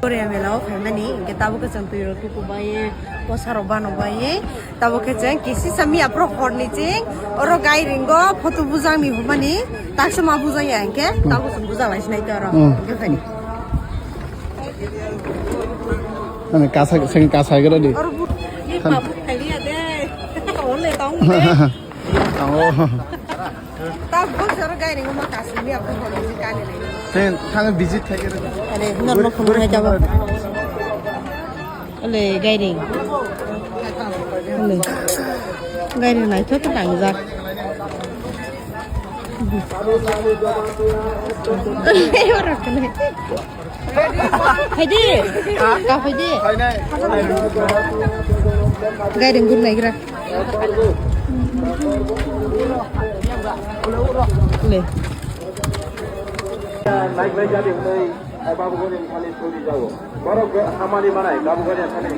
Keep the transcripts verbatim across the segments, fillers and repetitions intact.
Korea mela o phaimani, hingke tabuk khe chwng twi rok tuku bai, posa rok bano bai, tabuk khe chwng kisi sami aphuru hor ni ching, oro gai ringo photo bujang ni hwnmani, taksa ma bujang ya hingke, tabuk chwng bujang lai sinai to oro, Hmm. hingke phai. Ani kasa, seng kasa gara di. Oro bu, ye Kan- pabuk khai ya de, ole tong de. Tango. Ta bujor gairing ma kasimi abu holo ji kani le. Ten thang visit khai kere. Are nor no khum ngai jabo. Ole gairing. Ole. Gairing nai thok tang jak. Ole ora kene. Phaidi. Ka phaidi. Gairing gur naigra. Le. Naiglai jadi hwnwi, eh, Babu Gani thani thudi jago. Borok hamani manai, Babu Gani thani.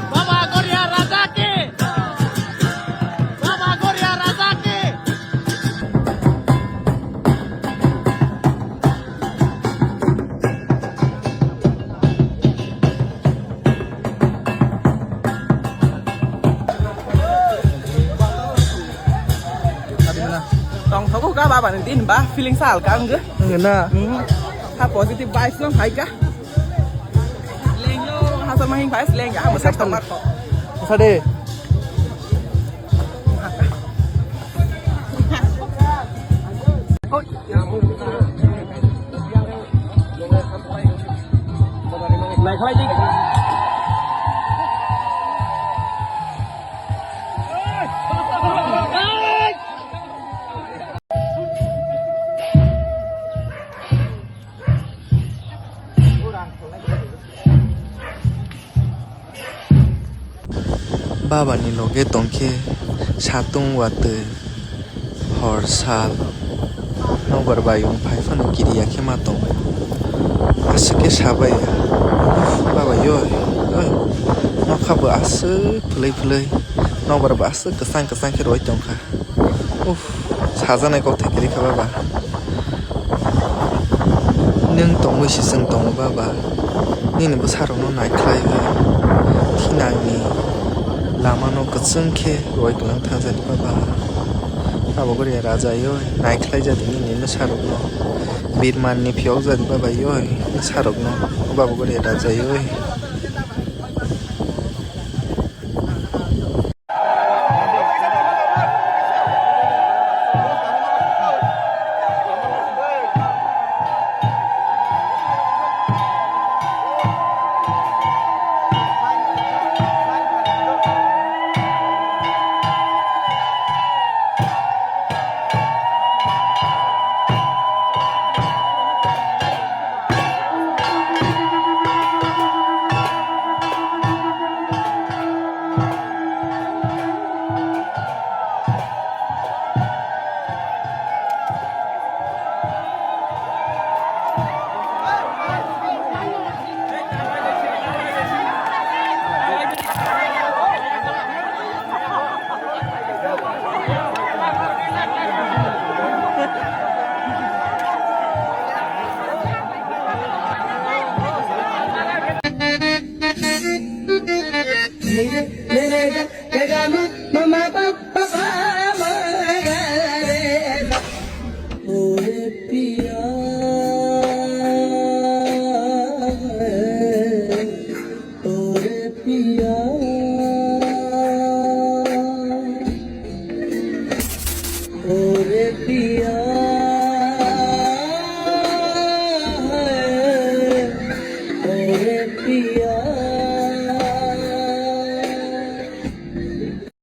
Baba Goria Raja ki! Baba Goria Raja ki! Tongthogo ka baba ni din ba feeling sa halka ang. Ngena. Ha positive vibes no hai ka. Lengyo, hasa mahing vibes lengyo, ha masa tong. Masa de. Baba ni loge tongkhe satung watwi hor sal nokbar bai wng phai phano kiriya khe ma tongo. Aswk khe sabai baba yoi, oi, nokha bo aswk phwlwi phwlwi nokbar bo aswk kwchang kwchang khe rwui tongkha. Uff, sajaknai kok thai kwrwi kha baba. Nwng tongwi se chwng tongo baba. Nini bwsarokno naikhlaiwi thinangni lamano kwchwng khe rwui kwlwng thangjani baba. Baba Goria Raja yoi naikhlaijadi nini bwsarokno. Birmanni phiyokjadi baba yoi bwsarokno. Baba Goria Raja yoi.